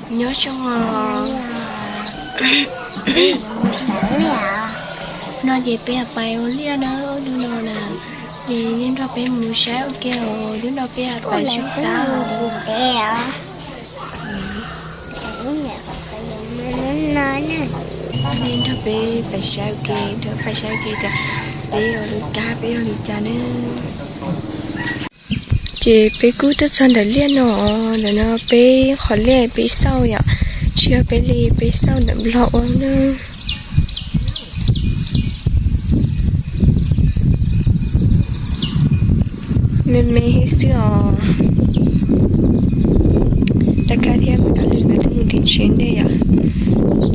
Nyob zoo os. No ces peb pais ua liaj na, hnub no na, ces nej nrog peb mus saib ua ke os, hnub no peb pais soj qab os. Nej nrog peb pais saib ua ke, nrog pais saib ua ke tias peb ua li cas, peb ua li cas ne. Ces peb kuj tuaj txog ntawm liaj no, ntawm no peb qhov liaj peb xauj yom, tsis yog peb li, peb xauj ntawm nplog ua na. Me me xwb os. Rov qab thiab, kuv cov lwm lawv twb mus tim tsev ntej yom,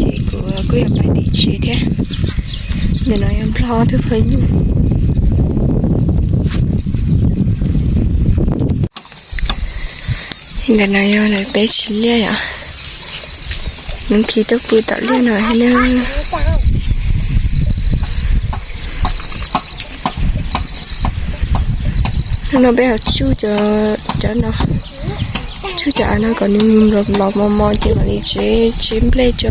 ces kuv kuj yuav pais tim tsev thiab. Ntawm no yog nplog twb pheej nyuj. Ntawm no yog lawv peb tsev liaj yom. Nws khi tuaj pw tom liaj no thiab na. Hnub no peb ho tsuj cov, cov no, tsuj cov av no kom nws los mos mos ces mam li tseb, tseb nplej tso.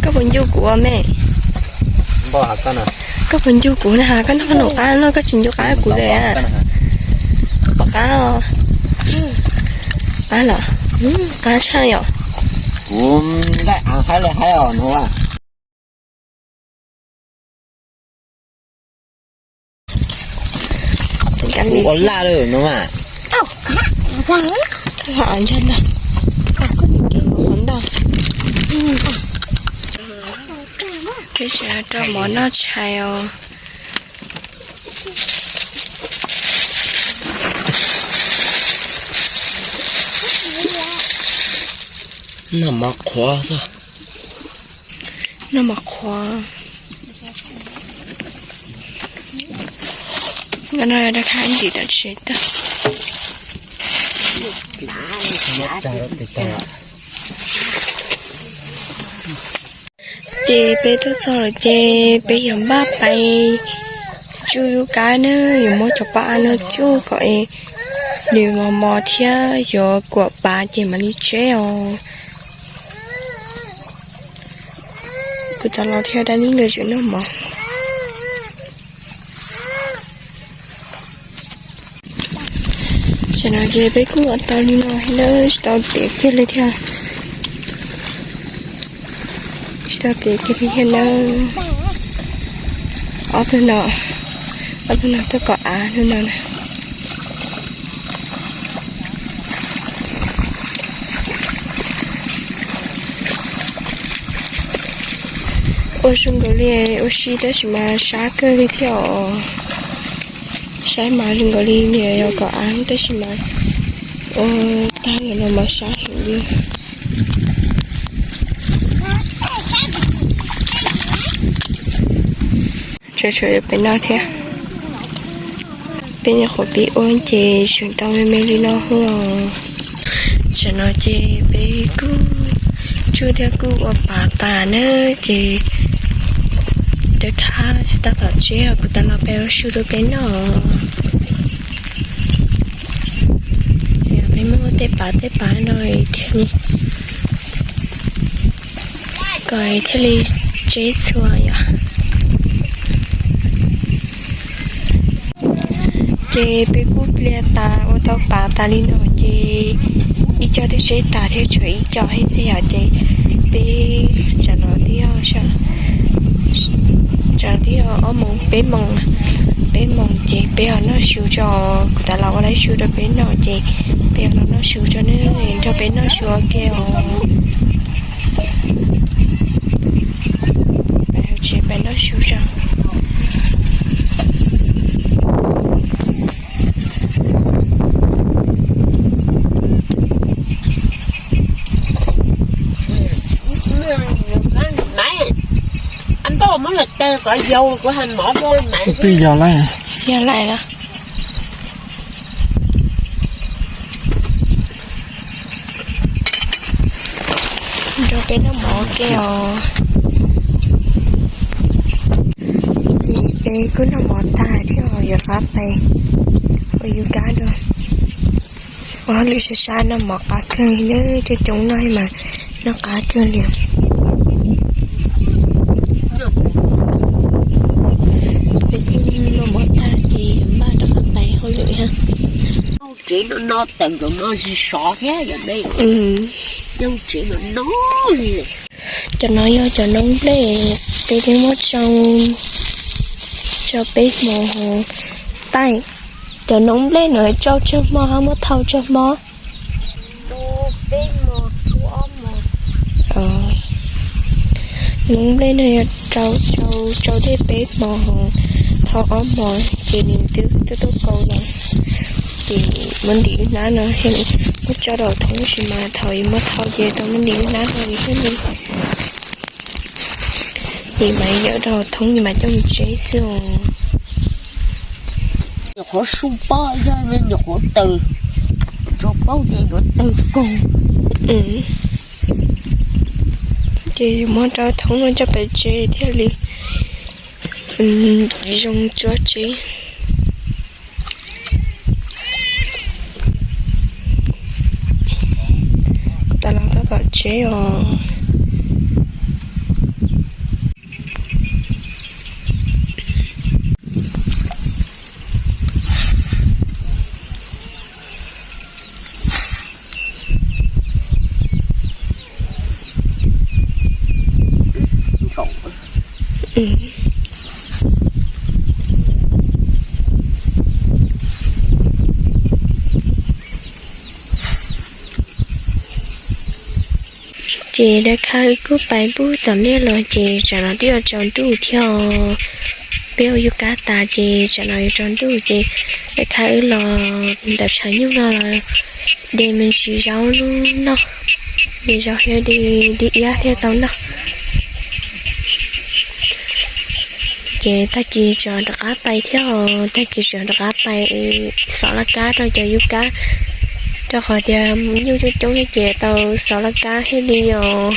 Koj puas ncu kuv me? Koj puas ncu kuv na has? Koj noj qab num qab no, koj tsis ncu qab kuv li. Pom qab os. Qab los? Qab tshaj yom. Kuv nqaij av haib li haib os no. Kuv ua laj lawm no mas. Ntag, ntag. Peb rau mov noj tshais os. Noj mov qhuav xwb. Noj mov qhuav. Nkawd no rau khab ntim tom tsev tag. Ces peb tuaj txog lawm ces peb yuav npaj pais tsuj yub kab na, yuav muab cov paj av no tsuj kom es nws mos mos thiab yuav kuam pav ces mam li tseb os. Kuv cov laus thiab dab neeg nkawd tseem noj mov. Tam no ces peb kuj ua tau li no thiab na, tsis tau tiav kiag li thiab. Tsis tau tiav kiag li thiab na. Ob tug no, ob tug no tuaj kom av hnub no na. Ua zoo nkaus li, ua si tab sis mas sab kawg li thiab os. Saib mas zoo nkaus li nws yog kom av tab sis mas ua tag lawm no mas sab heev li. Tshuav tshuav peb noj thiab. Peb nyuam qhuav pib ua ces tseem tau me me li no os. Tam no ces peb kuj tsuj thiab kuj ua pav tas na, ces rov qab tsis tab tom tseb, kuv tab los peb ua su rau peb noj. Peb muab tej pav tej pav no thiaj li, kom thiaj li tseb txhua yom. Ces peb kuj pliag tas ua tau pav tas li no ces ib co twb tseb tas thiab, tshuav ib co thiab xwb yom. Ces peb tsam no twb yog, tsam no twb yog ob moos peb moos, peb moos ces peb ho noj su tso. Kuv tab los ua lawv su rau peb noj ces peb ho los noj su tso ne, nrog peb noj su ua ke os. Peb tsis peb noj su tso. Twb yog lawm. Yog lawm los. Nrog peb noj mov ke os. Ces Es kuj noj mov tag thiab yuav rov qab pais ua yub kab dua. Ua hauj lwm sab sab noj mov qab kawg li, coob coob noj mas noj qab kawg li. Peb kuj noj mov tag ces npaj rov qab pais hauj lwm thiab. Tsev no no tawm nkaus no zis sov thiab yom me. Cov no yog cov noob nplej, peb twb muab tsau tsau peb hmo taij. Cov noob nplej no tsau tsawg hmo ho muab thau tsawg hmo? Noob nplej no yog tsau tsau tej peb hmo ho thau ob hmo, ces nws twb tuaj tuaj kaus lawm. Ces muab ntim lub hnab no thiaj li muab tso rau thoob, tab sis mas thaum yuav muab thau ces tau muab ntim lub hnab no thiaj li. Ces mas yawm rau thoob ces mas coj mus tseb xwb os. Nyuam qhuav su pob, nyuam qhuav tawg, rau paub tias yuav tawg kaug. Ces yuav muab rau thoob no coj pais tseb thiaj li zoo tsuav tseb. Kuv tas los tab tom tseb os. Ces daim khab wb kuj pais pub tom liaj los ces tsam no twb yuav tsaus ntuj thiab os. Peb ua yub kab tas ces tsam no yuav tsaus ntuj ces daim khab wb los ntawm tshav nyuj no los de me ntsis zaub noj, de zaub thiab de dib iab thiaj tau noj. Ces tag kis tseem rov qab pais thiab os, tag kis tseem rov qab pais xov laj kab rau cov yub kab, rau qhov tias nyuj coob coob thiab ces tau xov laj kab thiaj li os.